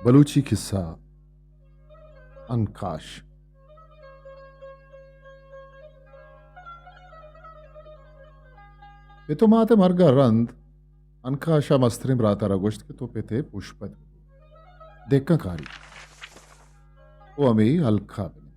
بلوچی کسہ، انکاش۔ پت ءُ مات ءِ مرگ ءَ رند انکاش ءَ مستریں برات ءَ را گوشت کہ تو پت ءِ پشپت بہ بو، دہکان کاری ءُ ہمے ہلک ءَ بہ نند۔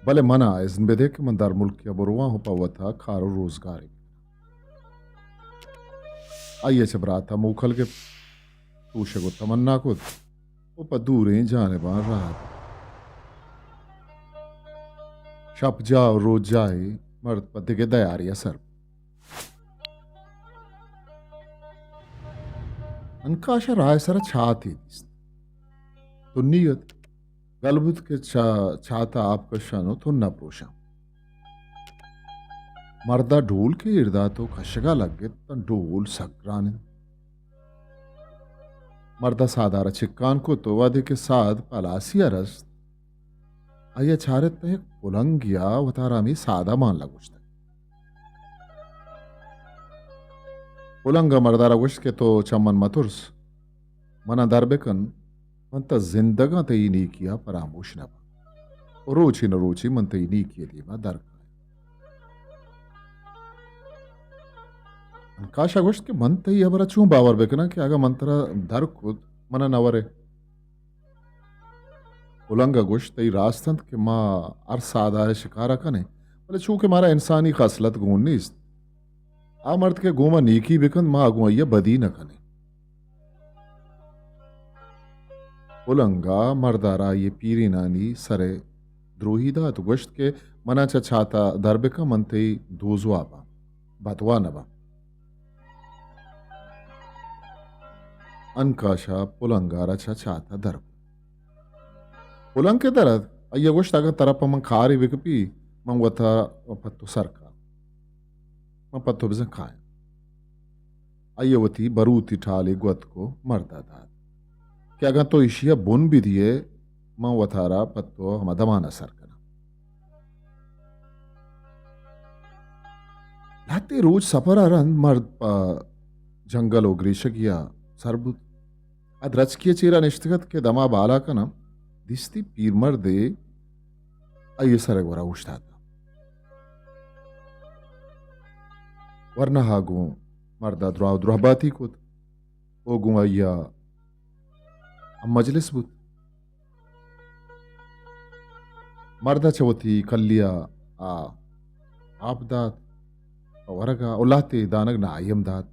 بلے من ءَ اذن بدئے کہ من درملکے ءَ برواں ءُ پہ وت ءَ کار ءُ روزگارے بکناں۔ آئی ءَ چہ برات ءَ موکل گپت، توشگ ءُ تمنا کت ءُ پہ دوریں جانباں راہ دات۔ شپ جاہ ءُ روچ جاہے مرد پہ دگہ دیارے ءَ سر بوت۔ انکاش ءَ راہ ءِ سر ءَ چاتے دیست۔ تنی ات۔ گل بوت کہ چا-، چات ءَ آپ کشاں ءُ تن ءَ پروشاں۔ مرد ءَ ڈولکے ایر دات ءُ کشگ ءَ لگت، تاں ڈول سک گران انت۔ مرد ءَ ساد ءَ را چکان کت ءُ وہدے کہ ساد پہ ہلاسی ءَ رست، آئی ءَ چارت تہ یک پلنگے ءَ وتارا ہمے ساد ءَ مان لگوشتگ۔ پلنگ ءَ مرد ءَ را گوشت کہ تو چہ من مترس، من ءَ در بکن، من تہ زندگاں تئی نیکی ءَ پراموش نہ باں ءُ روچے نہ روچے من تئی نیکی ءِ دیم ءَ در کایاں۔ انکاش ءَ گوشت کہ من تئی ہبر ءَ چون باور بکناں کہ اگاں من ترا در کت، من ءَ نہ ورئے؟ پلنگ ءَ گوشت، تئی راست انت کہ ما ہر ساد ءِ شکار ءَ کنیں، بلے چونکہ مارا انسانی خصلت گون نیست، آ مرد کہ گوں ما نیکی بکنت، ما گوں آئی ءَ بدی نہ کنیں۔ پلنگ ءَ مرد ءَ را آئی ءِ پیرینانی سر ءَ دروہی دات ءُ گوشت کہ من ءَ چہ چات ءَ در بکن، من تئی دوزواہ باں، بدواہ نہ باں۔ انکاش ءَ پلنگ ءَ را چہ چات ءَ در برت۔ پلنگ کہ در ات، آئی ءَ گوشت، اگاں ترا پہ من کارے بکپی، من وت ءَ پہ تو سر کاں۔ من پہ تو بزاں کایاں۔ آئی ءَ وتی بروتی ٹالے گوتک ءُ مرد ءَ دات کہ اگاں تو ایشی ءَ بن بدیئے، من وتارا پہ تو ہما دمان ءَ سر کناں۔ لہتے روچ سپر ءَ رند مرد پہ جنگل ءُ گریشگی ءَ سر بوت۔ آ درچکی ءِ چیر ءَ نشتگ ات کہ دما بالا کناں، دیستی پیرمردے آئی ءِ سر ءِ گورا اوشتاتگ۔ ورناہ ءَ گوں مرد ءَ دراہ ءُ درہباتی کت ءُ گوں آئی ءَ ہم مجلس بوت۔ مرد ءَ چہ وتی کلی ءَ آ آپ دات پہ ورگ ءَ ءُ لہتے دانگ نائی ہم دات۔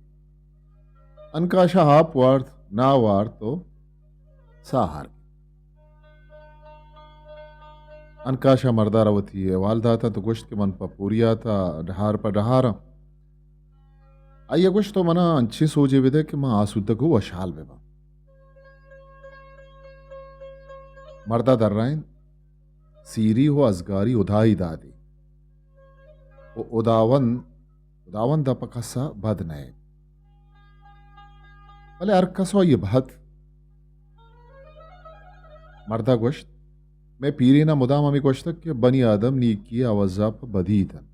انکاش ءَ آپ وارت، ناہ وارت ءُ ساہ ہار گپت۔ انکاش ءَ مرد ءَ را وتی احوال دات اَنت ءُ گوشت کہ من پہ پوریات ءَ ڈہار پہ ڈہار آں۔ آئی ءَ گوشت، تو من ءَ انچیں سوجے بدئے کہ من آسودگ ءُ وشحال بہ باں۔ مرد ءَ درائینت، سیری ءُ ازگاری ہدائی دادے ءُ ہداوند، ہداوند ءَ پہ کس ءَ بد نئیت، بلے ہر کس ءَ آئی ءِ بہت۔ مرد ءَ گوشت، مئے پیرین ءَ مدام ہمے گوشتگ کہ بنی آدم نیکی ءِ عوض ءَ پہ بدی ایت اَنت۔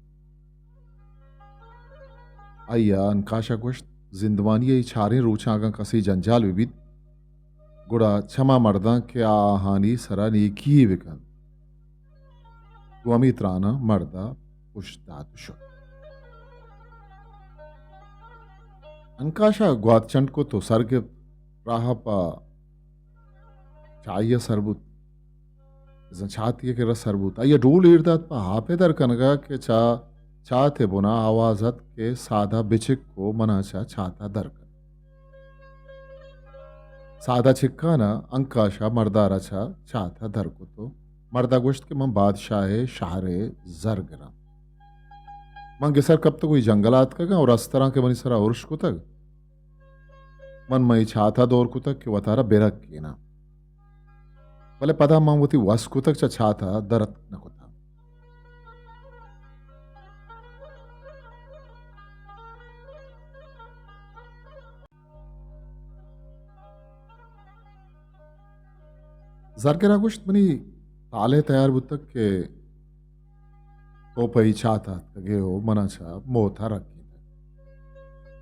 آئی ءَ انکاش ءَ گوشت، زندمانی ءِ اے چاریں روچاں اگاں کسے جنجال بہ بیت، گڑا چما مرداں کہ آ آہانی سرا نیکی یے بہ کنت۔ گوں ہمے تراناں مرد ءَ پشت دات ءُ شت۔ انکاش ءَ گوات چنڈ کت ءُ سر گپت، راہ ءَ پہ چاہی ءَ سر بوت، بزاں چاتی ءِ کرا سر بوت۔ آئی ءَ ڈول ایر دات پہ آپ ءِ در کنگ ءَ کہ چا-، چات ءِ بن ءَ آواز اتک کہ ساد ءَ بچک ءُ من ءَ چہ چات ءَ در کن۔ ساد ءَ چکان ءَ انکاش ءَ مرد ءَ را چہ چات ءَ در کت ءُ مرد ءَ گوشت کہ من بادشاہ ءِ شہر ءِ زر گراں۔ من گسر کپتگ ءُ اے جنگل ءَ اتکگ آں ءُ رستراں کہ منی سرا ارش کتگ، من مئے چات ءَ دور کتگ کہ وتارا بہ رکیناں، بلے پدا من وتی وس کتگ چہ چات ءَ در اتک نہ کتاں۔ زرگر ءَ گوشت، منی تالہ تیار بوتگ کہ تو پہ اے چات ءَ اتکگ ئے ءُ من ءَ چہ موت ءَ رکینتگ۔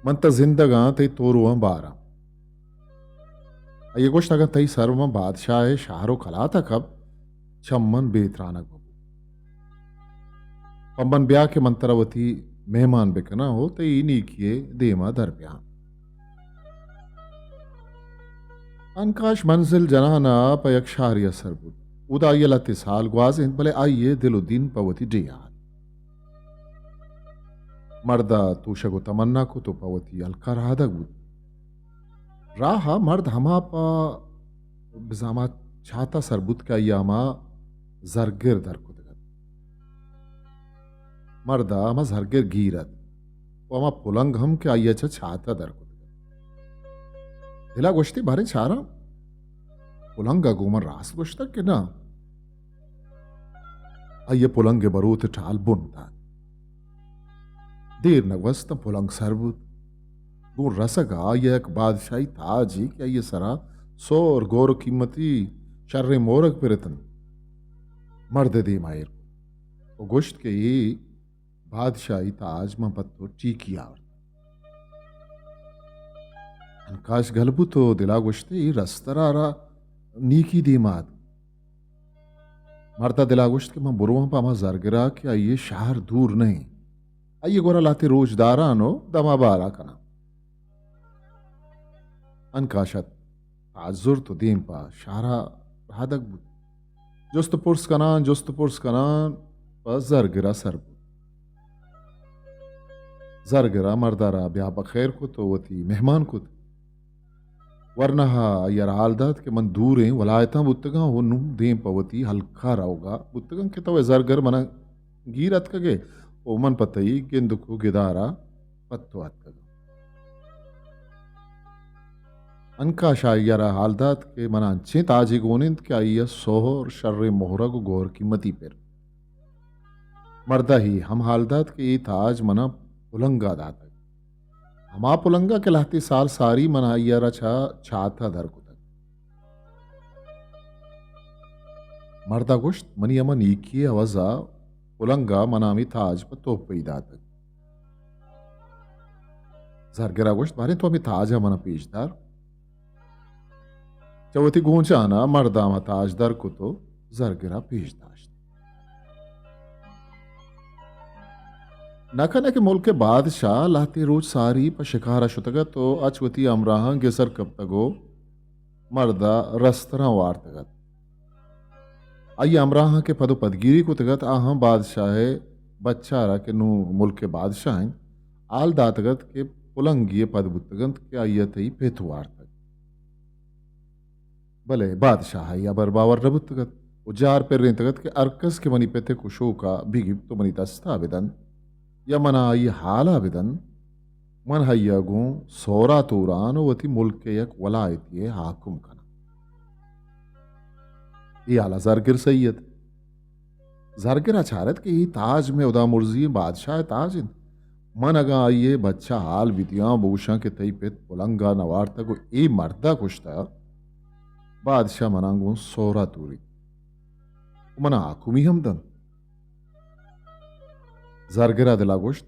من تہ زندگ آں، تئی تورواں بار آں۔ آئی ءَ گوشت، اگاں تئی سر من بادشاہ ءِ شہر ءُ کلات ءَ کپت، چہ من بے ترانگ بہ بو۔ پہ من بیا کہ من ترا وتی مہمان بکناں ءُ تئی نیکی ءِ دیما در بیاں۔ انکاش منزل جنان ءَ پہ یک شہرے ءَ سر بوت۔ اودا آئی ءَ لہتے سال گوازینت، بلے آئی ءِ دل ءُ دین پہ وتی ڈیہہ ءَ ات۔ مرد ءَ توشگ ءُ تمنا کت ءُ پہ وتی ہلک ءَ رہادگ بوت۔ راہ ءَ مرد ہما پہ بزاں ہما چات ءَ سر بوت کہ آئی ءَ ہما زرگر در کتگ ات۔ مرد ءَ ہما زرگر گیر ات ءُ ہما پلنگ ہم کہ آئی ءَ چہ چات ءَ در کتگ ات۔ دل ءَ گوشتی، باریں چاراں، پلنگ ءَ گوں من راست گوشتگ کہ نہ؟ آئی ءَ پلنگ ءِ بروت ءِ ٹال بن دات۔ دیر نہ گوست، پلنگ سر بوت۔ گوں رسگ ءَ آئی ءَ یک بادشاہی تاجے کہ آئی ءِ سرا سہر گور ءُ قیمتی شریں مہرگ پر اتنت، مرد ءِ دیم ءَ ایر کت ءُ گوشت کہ اے بادشاہی تاج من پہ تو ٹیکی آورت۔ انکاش گل بوت ءُ دل ءَ گوشت، اے رستر ءَ را نیکی دیم ءَ ات۔ مرد ءَ دل ءَ گوشت کہ من برواں پہ ہما زرگر ءَ کہ آئی ءِ شہر دور نہ انت۔ آئی ءِ گورا لہتے روچ داراں ءُ دم ءَ بار ءَ کناں۔ انکاش ءَ تاج زرت ءُ دیم پہ شہر ءَ رہادگ بوت۔ جست ءُ پرس کنان، جست ءُ پرس کنان پہ زرگر ءَ سر بوت۔ زرگر ءَ مرد ءَ را بیا پہ خیر کت ءُ وتی مہمان کت۔ ورنا ءَ آئی ءَ را حال دات کہ من دوریں ولایتاں بوتگاں ءُ نوں دیم پہ وتی ہلک ءَ روگ ءَ بوتگاں کہ تو اے زرگر من ءَ گیر اتکگ ئے ءُ من پہ تئی گندک ءُ گدار ءَ پہ تو اتکگاں۔ انکاش ءَ آئی ءَ را حال دات کہ من ءَ انچیں تاجے گون انت کہ آئی ءَ سہر، شریں مہرگ ءُ گوہر قیمتی پر۔ مرد ءَ اے ہم حال دات کہ اے تاج من ءَ پلنگ ءَ داتگ، ہما پلنگ ءَ کہ لہتے سال ساری من ءَ آئی ءَ را چہ چات ءَ در کتگ۔ مرد ءَ گوشت، منی ہما نیکی ءِ عوض ءَ پلنگ ءَ من ءَ ہمے تاج پہ تحفہ ئی داتگ۔ زرگر ءَ گوشت، باریں تو ہمے تاج ءَ من ءَ پیش دار۔ چہ وتی گونچان ءَ مرد ءَ ہما تاج در کت ءُ زرگر ءَ پیش داشت۔ نہ کنئے کہ ملک ءِ بادشاہ لہتے روچ ساری پہ شکار ءَ شتگ ات ءُ اچ وتی ہمراہاں گسر کپتگ ءُ مرد ءَ رستراں وارتگ ات۔ آئی ءِ ہمراہاں کہ پد ءُ پدگیری کتگ ات، آہاں بادشاہ ءِ بچار ءَ کہ نوں ملک ءِ بادشاہ انت، حال داتگ ات کہ پلنگے ءِ پد بوتگ انت کہ آئی ءَ تئی پت وارتگ۔ بلے بادشاہ ءَ اے ہبر باور نہ بوتگ ات ءُ جار پرینتگ ات کہ ہرکس کہ منی پت ءِ کشوک ءَ بگیپت ءُ منی دست ءَ بدنت یا من ءَ آئی ءِ ہال ءَ بدنت، من آئی ءَ گوں سہر ءَ توراں ءُ وتی ملک ءِ یک ولایتے ءِ حاکم کناں۔ اے ہال ءَ زرگر سہی ات۔ زرگر ءَ چارت کہ اے تاج مئے ہدا مرزی ئیں بادشاہ ءِ تاج انت۔ من اگاں آئی ءِ بچ ءَ ہال بدیاں، بگوشاں کہ تئی پت پلنگ ءَ نہ وارتگ ءُ اے مرد ءَ کشتہ، بادشاہ من ءَ گوں سہر ءَ توریت ءُ من ءَ حاکمی ہم دنت۔ زرگر ءَ دل ءَ گوشت،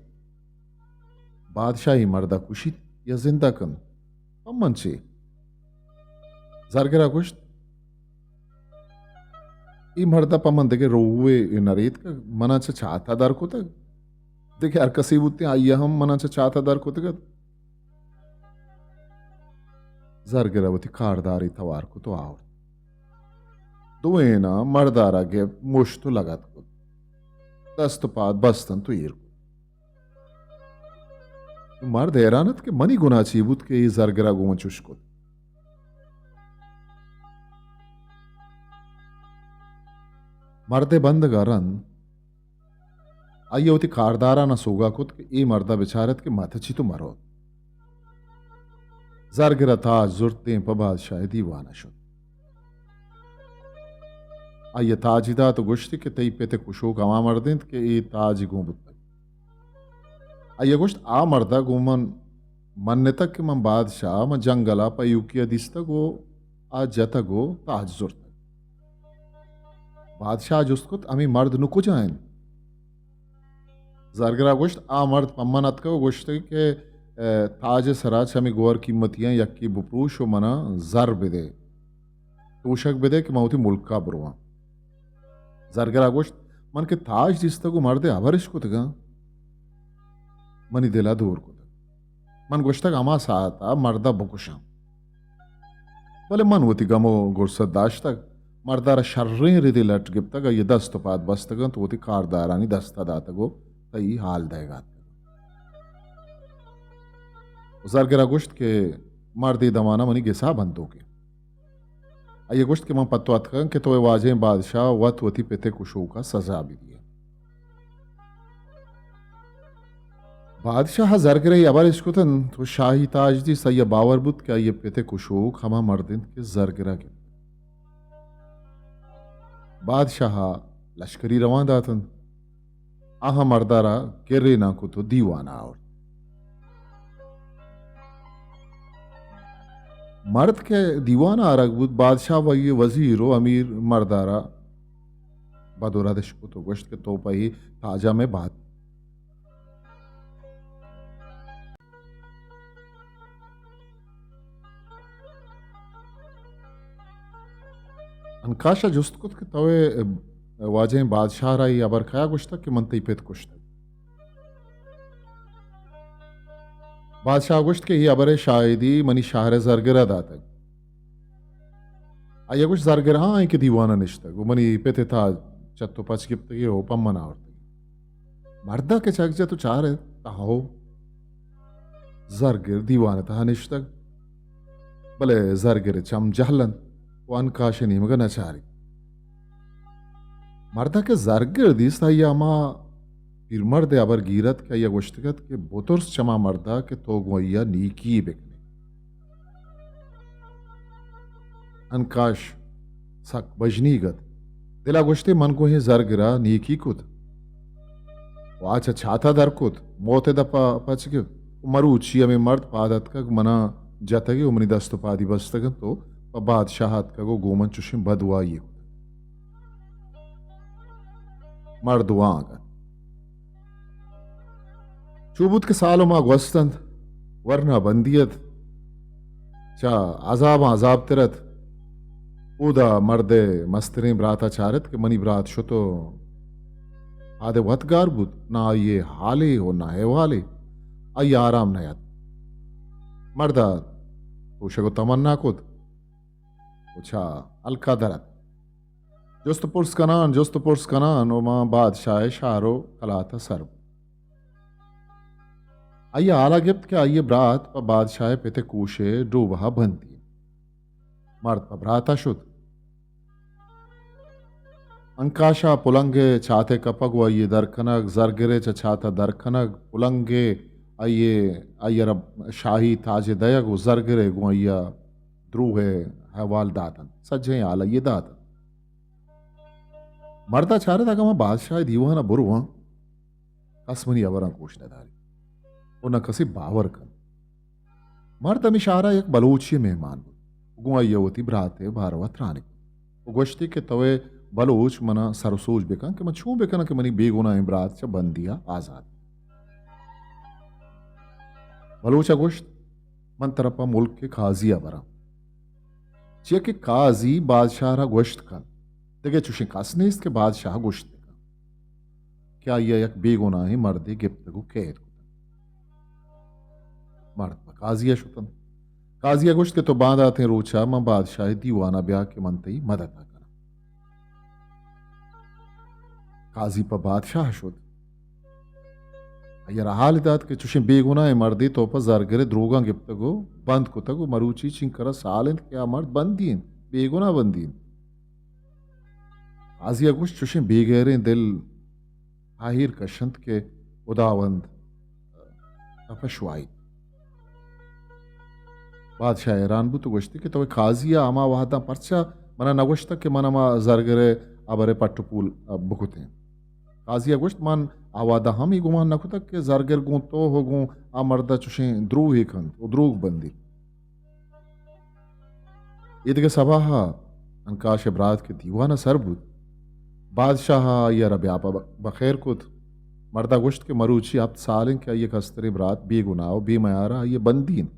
بادشاہ اے مرد ءَ کشیت یا زندہ کنت، پہ من چے؟ زرگر ءَ گوشت، اے مرد ءَ پہ من دگہ روے نہ ریتکگ، من ءَ چہ چات ءَ در کتگ۔ دگہ ہر کسے بوتیں، آئی ءَ ہم من ءَ چہ چات ءَ در کتگ ات۔ زرگر ءَ وتی کاردارے توار کت ءُ آورت۔ دوئیناں مرد ءَ را گپت، مشت ءُ لگت کت۔ دست ءُ پاد بستنت ءُ ایر کت۔ مرد حیران ات کہ منی گناہ چی بوت کہ اے زرگر ءَ گوں من چش کت۔ مرد ءِ بندگ ءَ رند آئی ءَ وتی کارداراناں سوگا کت کہ اے مرد ءَ بچار ات کہ مات ءَ چی تو مرو۔ زرگر ءَ تاج زرت، دیم پہ بادشاہ ءِ دیوان ءَ شت۔ آئی ءَ تاجے دات ءُ گوشتی کہ تئی پت ءِ کشوک ہما مرد انت کہ اے تاج ءِ گون بوتگ۔ آئی ءَ گوشت، آ مرد ءَ گوں من منتگ کہ من بادشاہ، من جنگل ءَ پہ ایوکی ءَ دیستگ ءُ آ جتگ ءُ تاج زرتگ۔ بادشاہ ءَ جست کت، ہمے مرد نوں کجا انت؟ زرگر ءَ گوشت، آ مرد پہ من اتکگ ءُ گوشتگ کہ ء، تاج ء سرا چہ ہمے گوہر قیمتیاں یکے بپروش و منا زر بدے، توشگ بدے کہ من وتی ملکا برواں۔ زرگرا گوشت، من کہ تاج دیستگ و مردے ہبر اشکتگاں، منی دلا دور کتگ۔ من گوشتگ، ہما ساعتا مردا بکشاں۔ بلے من وتی گم و گرست داشتگ۔ مردارا شریں ردے لٹ گپتگ، آئی دست و پاد بستگ انت، وتی کاردارانی دستا داتگ و تئی حال دئیگا اتکگ۔ و زرگرا گوشت کہ مرد اے دمانا منی گسا بندوکے۔ آئی گوشت کہ من پہ تو اتکگاں کہ تو اے واجہیں بادشاہ وت وتی پت ء کشوکا سزا بدیئے۔ بادشاہ ء زرگر ء اے ہبر اشکت انت و شاہی تاج دیست، آئی ء باور بوت کہ آئی ء پت ء کشوک ہما مرد انت کہ زرگر ء گپت۔ بادشاہ ء لشکری روان دات انت۔ آہاں مردارا گرینا کت و دیوانا آورت۔ مرد کہ دیوانا آرگ بوت، بادشاہ و آئی ء وزیر و امیر مردارا بدورد اشکت و گوشت کہ تو پہ اے تاجا مئے بات۔ انکاشا جست کت کہ تو اے واجہیں بادشاہ را اے ہبر کیا گوشتگ کہ من تئی پت کشتگ؟ بادشاہ گوشت کہ اے ہبر ء شاہدی منی شہر ء زرگر ء داتگ۔ آئی ء گوشت، زرگر ہاں ایں کہ دیوان ء نشتگ و منی پت ء تاج چت و پچ گپتگی و پہ من آورتگی۔ مردا کہ چک جت و چارت، تہو زرگر دیوان ء تہا نشتگ، بلے زرگر ء چم جہل انت و انکاش ء نیمگ ء نہ چاریت۔ مردا کہ زرگر دیست، آئی ء ہما پیرمرد ء ہبر گیرت کہ آئی ء گوشتگ ات کہ بترس چما مردا کہ تو گوں آئی ء نیکی بکنے۔ انکاش سک بژنیگ ات۔ دل ء گوشتے، من گوں اے زرگر ء نیکی کت و آ چہ چات ء در کت، موت ء دپ ء پچ گپت و مروچی ہمے مرد پاد اتکگ، من ء جتگ و منی دست و پادی بستگ انت و پہ بادشاہ اتکگ و گوں من چشیں بدوائی کتگ۔ مرد وانگ ات۔ چو بوت کہ سال و ماہ گوست انت، ورنا بندی ات، چہ عذاباں عذاب تر ات۔ اودا مرد ء مستریں برات ء چارت کہ منی برات شت و آدے وت گار بوت، نہ آئی ء حالے و نہ احوالے، آئی ء آرام نہ ات۔ مرد ء توشگ و تمنا کت و چہ ہلکا در ات۔ جست و پرس کنان، جست و پرس کنان و ماں بادشاہ ء شہر و کلات ء سر بوت۔ آئی ء حالا گپت کہ آئی ء برات پہ بادشاہ ء پت ء کوش ء ڈوبہ ء بندی انت۔ مرد پہ برات ء شت۔ انکاش ء پلنگ ء چات ء کپگ و آئی ء در کنگ، زرگر ء چہ چات ء در کنگ، پلنگ ء آئی ء، آئی ء را شاہی تاج ء دئیگ و زرگر ء گوں آئی ء دروہ ء احوال دات انت۔ سجہیں حال آئی ء دات انت۔ مرد ء چارت، اگاں من بادشاہ ء دیوان ء برواں، کس منی ہبراں گوش نہ داریت و نہ کسے باور کنت۔ مرد ہمے شہر ء یک بلوچے ء مہمان بوت و گوں آئی ء وتی برات ء باروا تران کت و گوشتی کہ تو اے بلوچ من ء سر و سوج بکن کہ من چون بکناں کہ منی بے گناہیں برات چہ بندی ء آزات۔ بلوچ ء گوشت، من ترا پہ ملک ء قاضی ء براں، چیا کہ قاضی بادشاہ را گوشت کنت، دگہ چوشیں کس نیست کہ بادشاہ گوشت بہ کنت کہ آئی ء یک بے گناہیں مردے گپتگ و قید کتگ۔ مرد پہ قاضی ء شت انت۔ قاضی ء گوشت کہ تو بانداتیں روچ ء من بادشاہ ء دیوان ء بیا کہ من تئی مدت ء کناں۔ قاضی پہ بادشاہ شت۔ آئی ء را حال دات کہ چوشیں بے گناہیں مردے تو پہ زرگر ء دروگاں گپتگ و بند کتگ و مروچی چنکر ء سال انت کہ آ مرد بندی انت، بے گناہ بندی انت۔ قاضی ء گوشت، چوشیں بے گہریں دل آہیر کش انت کہ ہداوند تپشوائیت۔ بادشاہ حیران بوت و گوشتی کہ تو قاضی ء ہما وہداں پرچا منا نہ گوشتگ کہ من ہما زرگر ء ہبر ء پٹ و پول بکتیں؟ قاضی ء گوشت، من آ وہداں ہم اے گمان نہ کتگ کہ زرگر گوں تو و گوں آ مرد ء چوشیں دروہے کنت و دروگ بندیت۔ ایدگہ سباہ ء انکاش ء برات کہ دیوان ء سر بوت، بادشاہ ء آئی ء را بیا پہ بخیر کت۔ مردا گوشت کہ مروچی ہپت سال انت کہ آئی ءِ کستریں برات بے گناہ و بے میار ءَ آئی ءِ بندی انت۔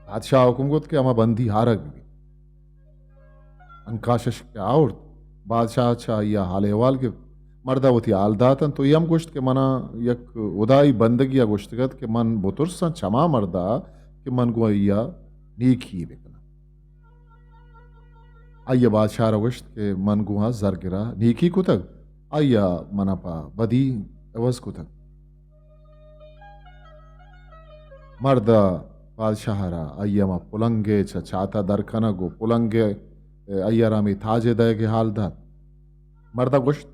بادشاہ ءَ حکم کت کہ ہما بندی ہارگ بہ بیت۔ انکاش اش کہ آورت، بادشاہ ءَ چہ آئی ءَ حال احوال گپت۔ مردا وتی حال دات انت و اے ہم گوشت کہ منا یک ہدائی بندگی ءَ گوشتگ ات کہ من بترساں چما مردا کہ من گوں آئی ءَ نیکی بکناں۔ آئی ءَ بادشاہ ءَ را گوشت کہ من گوں آ زرگر ءَ نیکی کتگ، آئی ءَ منا پہ بدی عوض کتگ۔ مرد ءَ بادشاہ ءَ را آئی ءِ ہما پلنگ ءِ چہ چات ءَ در کنگ و پلنگ ءِ، آئی ءَ را ہمے تاج ءِ دئیگ ءِ حال دات۔ مرد ءَ گوشت،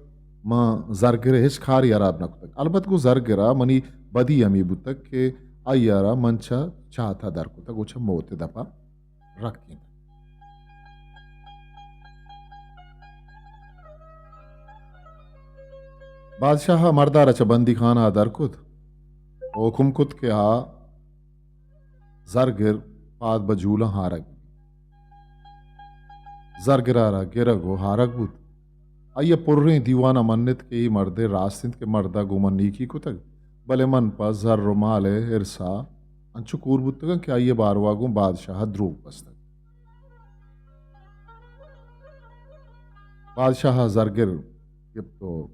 من زرگر ءِ ہچ کارے ہراب نہ کتگ، البت گوں زرگر ءَ منی بدی ہمے بوتگ کہ آئی ءَ را من چہ چات ءَ در کتگ و چہ موت ءِ دپ ءَ رکینتگ۔ بادشاہ ءَ مرد ءَ را چہ بندی خانہ ءَ در کت و حکم کت کہ آ زرگر پاد بہ جولاں ہارگ بہ بیت۔ زرگر ءَ را گرگ و ہارگ بوت۔ آئی ءَ پریں دیوان ءَ منت کہ اے مرد ءِ راست انت کہ مرد ءَ گوں من نیکی کتگ، بلے من پہ زر و مال ءِ ارس ءَ انچو کور بوتگاں کہ آئی ءِ باروا گوں بادشاہ ءَ دروگ بستگ۔ بادشاہ ءَ زرگر گپت و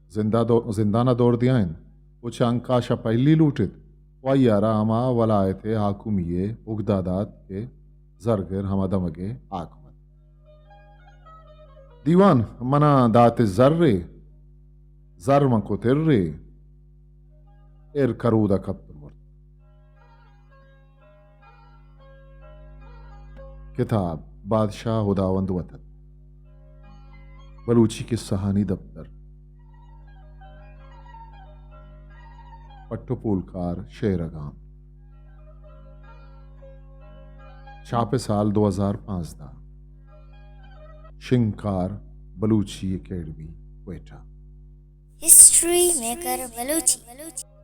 زندہ دو-، زندان ءَ دور دیائینت و چہ انکاش ءَ پہلی لوٹت و آئی ءَ را ہما ولایت ءِ حاکمی ءِ اگدہ دات کہ زرگر ہما دمگ ءِ حاکم ات۔ دیوان، منا دات زرے، زر من کت ارے، ار کرود ءَ کپت برت۔ کتاب، بادشاہ ہداوند وطن۔ بلوچی قصہانی دپتر۔ پٹ و پولکار شعر گام۔ چاپ سال دو ہزار پانزدہ۔ شنگکار، Balochi academy, Quetta. History maker Balochi.